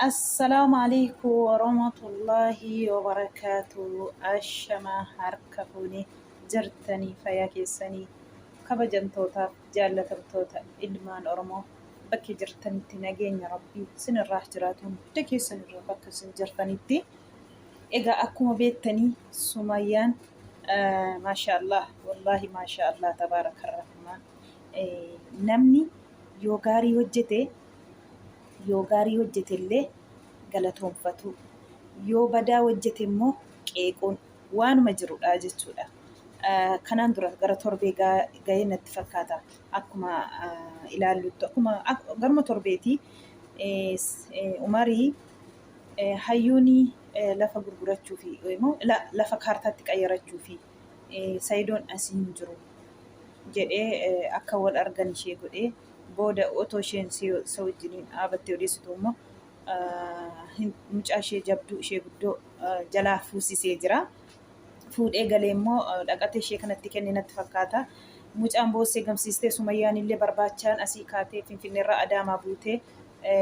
Assalaamu alaikum warahmatullaahi wabarakaatu. Ashama harka fuune jirtanii fayyaa keessanii kabajamtootaaf jaallatamtoota ilmaan Oromoo bakki jirtanitti nageenya Rabbii sinirraa jiraatu hunda keessanirra bakka isin jirtanitti. Egaa akkuma beektanii Sumayyaan maashaallah wallaahi maashaallah tabaarakarrahmaan namni yoo gaarii hojjete yoo gaarii hojjete illee galatoonfatuu, yoo badaa hojjete immoo qeequun waanuma jirudha jechuudha. Kanaan dura gara torbee gahee natti fakkaata. Akkuma ilaallutti akkuma garuma torbeeti Umarii hayyuuni lafa gurgurachuu fi immoo lafa kaartaatti qayyarachuu fi Sayidoon asii hin jiru jedhee akka wal argan ishee godhee booda otoo isheen isa wajjiniin dhaabattee odeessitu immoo mucaa ishee jabduu ishee guddoo jalaa fuusisee jira. Fuudhee galee immoo dhaqatee ishee kanatti kenne natti fakkaata. Mucaan boossee gamsiistee Sumayyaan illee barbaachaan asii kaatee Finfinneerraa Adaamaa buutee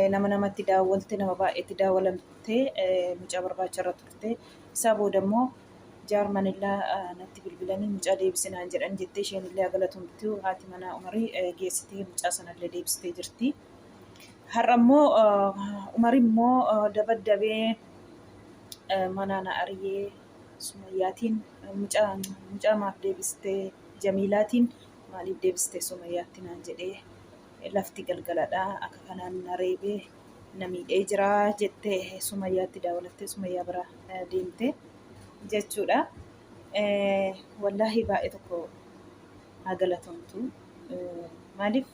nama namatti daawwalte nama baay'eetti daawwalamtee mucaa barbaacha irra turte. Isaa booda immoo Jaarmanillaa natti bilbilanii mucaa deebisi naan jedhan jettee isheen illee haa galatomtu haati manaa Umarii geessitee mucaa sanallee deebistee jirti. Har'a immoo Umar immoo dabaddabee manaa na ariyee Sumayyaatiin mucaa mucaa maaf deebistee Jamiilaatiin maaliif deebistee Sumayyaatti naan jedhee lafti galgaladha akka kanaan na reebee na miidhee jira jettee Sumayyaatti daawwalattee Sumayyaa bira deemte jechuudha. Wallaahi baay'ee tokko haa galatomtu. Maaliif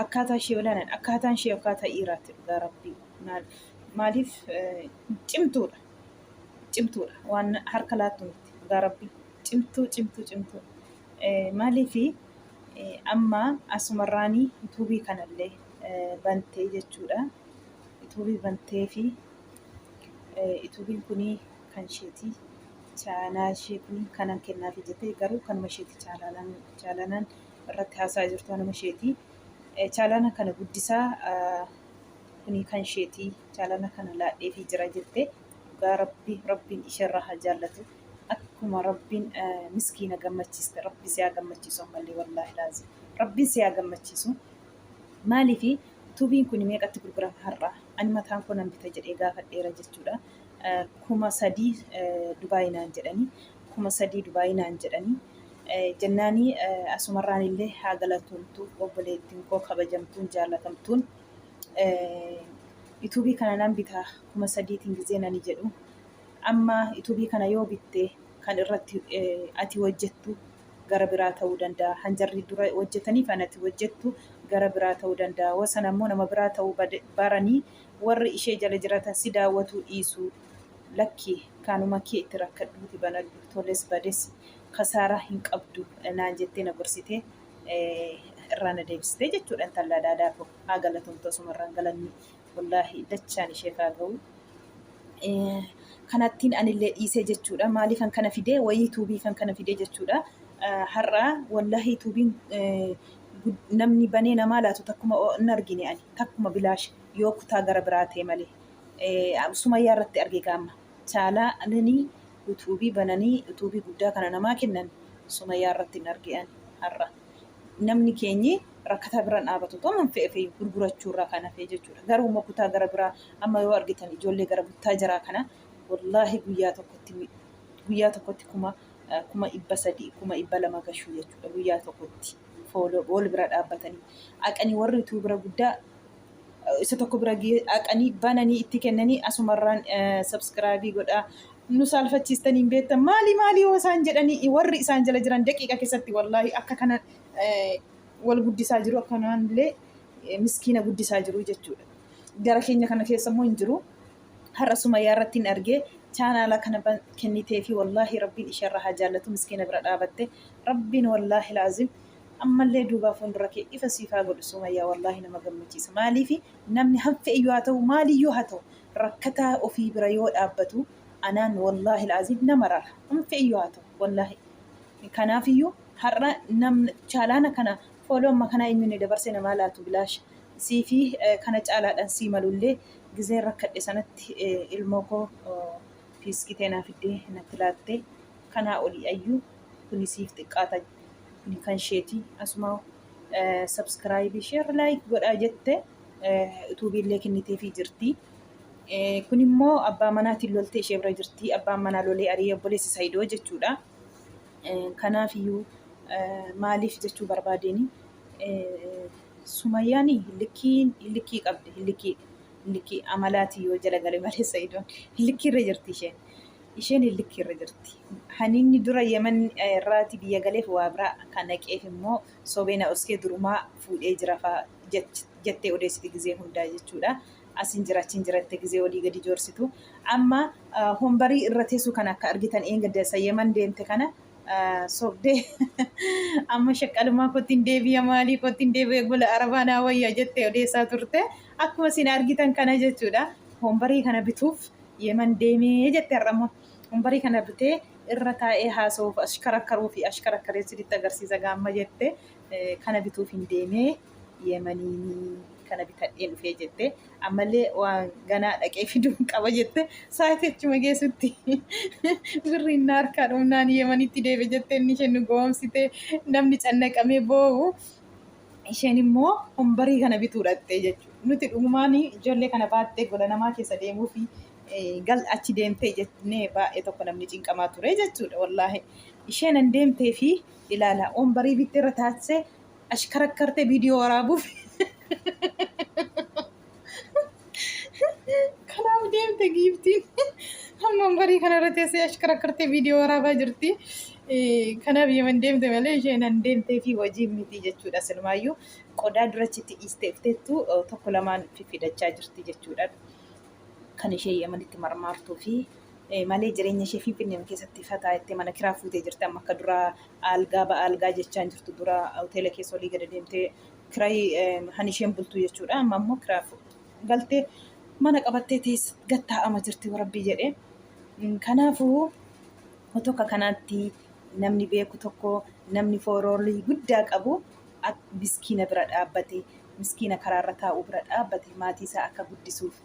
akkaataa ishee olaanan akkaataan ishee akkaataa dhiiraatti dhugaa rabbii maaliif cimtuudha. Cimtuudha waan harka laattu miti dhugaa rabbii cimtuu cimtuu cimtuu. Maaliif amma asumarraanii yuutuubii kanallee bantee jechuudha. Yuutuubii bantee fi yuutuubiin kun kan isheeti. Chaanaa ishee kun kanan kennaafi jettee garuu kanuma isheeti chaalaanaan irratti haasaa jirtu kanuma isheeti. Chaalaana kana guddisaa kuni kan isheeti. Chaalaana kana laadheefii jira jette dhugaa rabbi rabbiin isheerraa haa jaallatu. Akkuma rabbiin miskiina gammachiiste rabbi si haa gammachiisu ammallee wallaahi laazim rabbiin si haa gammachiisu. Maaliifi tuubiin kun meeqatti gurgurama har'a ani mataan koo nan bita jedhee gaafadheera jechuudha. 3000 Dubaay naan jedhanii 3000 Dubaay naan jedhanii jennaanii asumarraan illee haa galatoomtu obboleettiin koo kabajamtuun jaallatamtuun yuutuubii kana nan bita 3000tiin gizee nani jedhu amma yuutuubii kana yoo bitte kan irratti ati hojjettu gara biraa ta'uu danda'a. Hanjarri dura hojjetanii kan ati hojjettu gara biraa ta'uu danda'a. Wasan ammoo nama biraa ta'uu baranii warri ishee jala jiratan si daawwatuu dhiisu. Lakki kaanuma kee itti rakkadhuuti banadhu toles bades kasaaraa hin qabdu naan jettee na gorsitee irraa na deebistee jechuudha intalla daadaa koo haa galatomtu asumarraan galanni wallaahi dachaan isheef haa ga'u. Kanattiin anillee dhiisee jechuudha. Maaliifan kana fidee wayii tuubiifan kana fidee jechuudha. Har'a wallaahi tuubiin namni banee namaa laatu takkuma hin argine ani takkuma bilaasha yoo kutaa gara biraa ta'e malee. Sumayyaa irratti arge gaamma. Chaalaa ananii utuubii bananii utuubii guddaa kana namaa kennan sumayyaa irratti hin arge ani har'a. Namni keenyi rakkataa bira hin dhaabatu otoo man fe'e fe'e gurgurachuu irraa kan hafee jechuudha. Garuu immoo kutaa gara biraa amma yoo argitan ijoollee gara buttaa jaraa kana wallaahi guyyaa tokkotti guyyaa tokkotti 300,000 200,000 gashuu jechuudha guyyaa tokkotti fooloo wal bira dhaabbatanii aqanii warri utuu bira guddaa isa tokko bira dhaqanii bananii itti kennanii asumarraan sabskraabii godhaa nu saalfachiistanii hin beektan maali maali yoo isaan jedhanii warri isaan jala jiran daqiiqa keessatti wallaahi akka kana wal guddisaa jiru akkanaan illee miskiina guddisaa jiru jechuudha. Gara keenya kana keessa immoo hin jiru. Har'a Sumayyaa irratti hin argee chaanaala kana kennitee fi wallaahi rabbiin isheerraa haa jaallatu miskiina bira dhaabatte rabbiin wallaahi laazim Ammallee duubaa fuundura kee ifa siif haa godhu Sumayyaa wallaahi nama gammachiisa maaliifi namni hanfe iyyuu haa ta'u maaliyyuu haa ta'u rakkataa ofii bira yoo dhaabbatu anaan wallaahi laaziim na marara hanfe iyyuu haa ta'u wallaahi kanaafiyyuu har'a namni chaalaana kana fooloo amma kanaa eenyuun dabarsee namaa laatu bilaash Sii fi kana caalaadhaan sii malullee gizeen rakkadhe sanatti ilmoo koo fiiskitee naa fiddee natti laatte. Kanaa olii ayyuu kuni siif xiqqaata kuni kan isheeti. Asuma subscribe share like godhaa jette utuubiillee kenniteefii jirti. Kun immoo abbaa manaatiin loltee ishee bira jirti. Abbaan manaa lolee ari'ee obboleessi Sayidoo jechuudha. Kanaafiyyuu maaliif jechuu barbaadeen Sumayyaan hillikkii qabdi hillikkii amalaatii yoo jala gale malee Sayidoon hillikkii irra jirti isheen. Isheen hillikkii irra jirti. Haninni dura Yemen irraati biyya galeef waa biraa kan naqeef immoo sobee na oskee durumaa fuudhee jira faa jettee odeessiti gizee hundaa jechuudha. Asin jira achin jira jette gizee olii gadi joorsitu. Amma hombarii irra teessu kana akka argitan eengadda isa Yemen deemte kana sobdee amma shaqqalumaa kottiin deebi'a maalii kottiin deebi'a gola arabaa naa wayya jettee odeessaa turte. Akkuma isin argitan kana jechuudha. Hombarii kana bituuf Yemen deemee jette har'a immoo. Hombarii kana bitee irra taa'ee haasa'uuf ashkarakkaruu fi ashkarakkaree sinitti agarsiisa gaamma jette kana bituuf hin deemee Yemeniin kana bitadheen dhufee jette. Ammallee waan ganaa dhaqee fiduun qaba jette. Sa'aatii achuma geessutti birriin na harkaa dhumnaan Yemenitti deebe jette inni isheen nu goomsite namni cannaqamee boo'u. Isheen immoo hombarii kana bituu dhaqxee jechuudha. Nuti dhugumaan ijoollee kana baattee gola namaa keessa deemuu fi gal achi deemtee jennee baay'ee tokko namni cinqamaa ture jechuudha. Wallaahi isheen an deemtee fi ilaala hombarii bittee irra taasisee ashkarakkartee viidiyoo waraabuuf kanaaf deemte giiftiin hamma hombarii kanarra teessee ashkarakkartee viidiyoo waraabaa jirti. Kanaaf yeman deemte malee isheen an deemtee fi hojii miti jechuudha. Silmaayyuu qodaa durachitti dhiistee dhufteettu tokko lamaan fiffidachaa jirti jechuudha. Kan ishee Yemanitti marmaartuu fi malee jireenya ishee Finfinnee keessatti fataa jettee mana kiraa fuutee jirti. Amma akka duraa aalgaa ba'a aalgaa jechaa hin jirtu. Dura hoteela keessa olii gadi deemtee kirayii han isheen bultu jechuudha. Amma immoo kiraa galtee mana qabattee teessa gattaa'ama jirti warabbii jedhee. Kanaafuu otoo akka kanaatti namni beeku tokko namni fooroolii guddaa qabu miskiina bira dhaabbate miskiina karaarra taa'u bira dhaabbate maatii isaa akka guddisuuf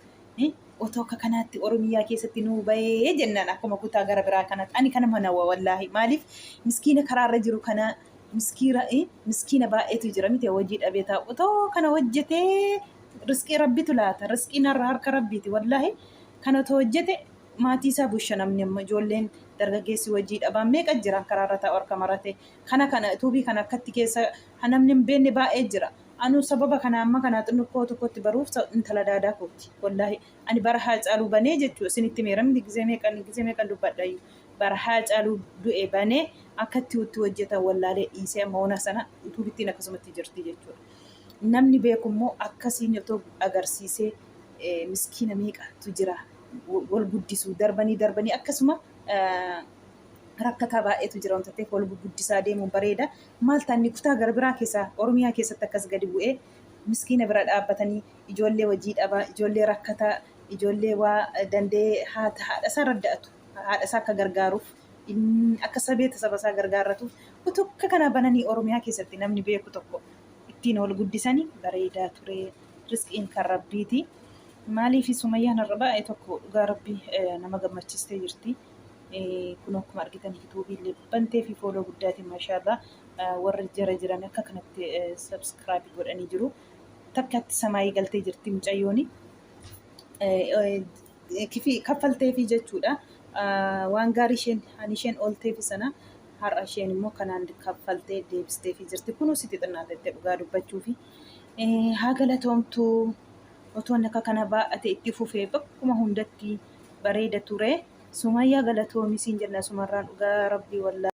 otoo akka kanaatti Oromiyaa keessatti nuu bahee jennaan akkuma kutaa gara biraa kanatti ani kana mana wallaahi maaliif miskiina karaarra jiru kana miskiina miskiina baay'eetu jira miti hojii dhabee taa'u otoo kana hojjetee risqii rabbitu laata risqiin har'a harka rabbiiti wallaahi kana otoo hojjete maatii isaa busha namni amma ijoolleen dargaggeessi hojii dhabaan meeqa jira karaarra taa'u harka marate kana kana tuubii kana akkatti keessa namni hin beekne baay'ee jira. Anuu sababa kana amma kana xinnukkoo tokkotti baruuf intala daadaa kooti. Wallaahi ani bara Haacaaluu banee jechuu isinitti meeramni gizee meeqan gizee meeqan dubbadhayyuu bara Haacaaluu du'e banee akkatti itti hojjetan wallaalee dhiisee amma ona sana utuubittiin akkasumatti jirti jechuudha. Namni beeku immoo akkasiin otoo agarsiisee miskiina meeqatu jira wal guddisuu darbanii darbanii akkasuma rakkataa baay'eetu jira wanta ta'eef wal guguddisaa deemuun bareeda. Maal taanni kutaa gara biraa keessaa Oromiyaa keessatti akkas gadi bu'ee miskiina bira dhaabbatanii ijoollee hojii dhabaa, ijoollee rakkataa, ijoollee waa danda'ee haadha isaa radda'atu, haadha isaa akka gargaaruuf, akka sabeeta saba isaa gargaarratuuf utuu akka kanaa bananii Oromiyaa keessatti namni beeku tokko ittiin wal guddisanii bareedaa ture. Risqiin kan rabbiiti. Maaliif Sumayyaan har'a baay'ee tokko dhugaa rabbii nama gammachistee jirti. Kun akkuma argitan yuutuubii illee bantee fi fooloo guddaatiin maashaallaa warri jara jiran akka kanatti subscribe godhanii jiru. Takkatti samaayii galtee jirti mucayyooni. Kaffalteefi jechuudha. Waan gaarii isheen ani isheen oolteefi sana har'a isheen immoo kanaan kaffaltee deebisteefi jirti. Kunuu sitti xinnaate dhugaa dubbachuufi. Haa galatoomtu otoon akka kana baay'ate itti fufee bakkuma hundatti bareeda ture. Sumayyaa galatoomi siin jenna sumarraan dhugaa rabbii wallaahi.